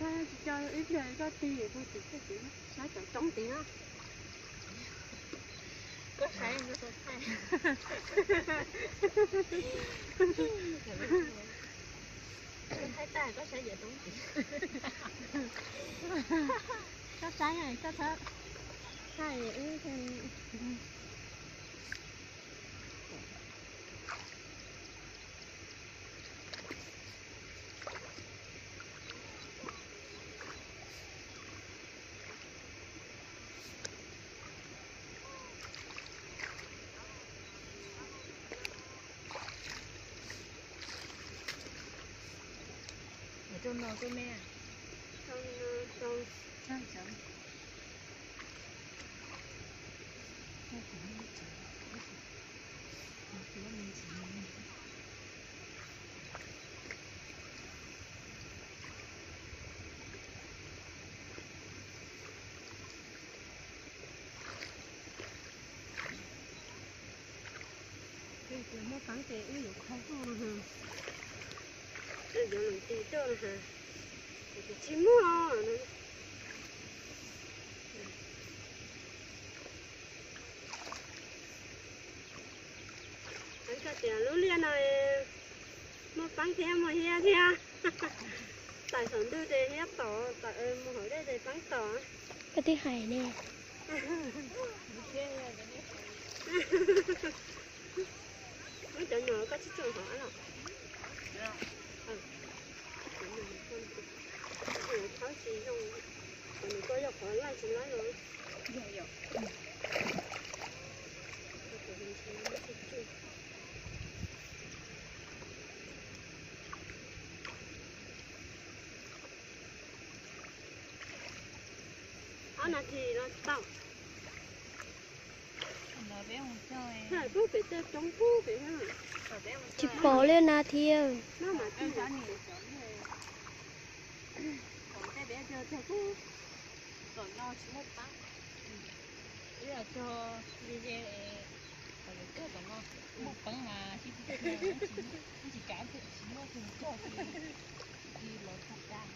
Tsis tso ib pliag koj tig hu tim thiaj tim, saib cov roob tid na. Koj saib, koj saib tag koj saib cov roob tid. Koj saib, koj txhob thaij wb. Rau no koj me. Muaj peev ces wb yuav kho tuaj, yuav lwm tus tuaj, tsis muaj. Txawm tias lub liaj no muaj peev thiab muaj hiab thiab. Tawm saum ntug ces hiab tom, tawm mus hauv dej ces peev tom. Koj twb hais ne. Muab cov nyuam koj tsis tso hov los. Thawb tsis zoo, kom nws koj yog qhov laij tsis laij los. Ob nas this los tau. Pub pem tej roob pub pem. Tsis pom li nas this. Tom no tsis muaj peev. Wb cog li ze, tom no muaj peev mas sib tw, tsis kav tsis muaj tus cog, los tag.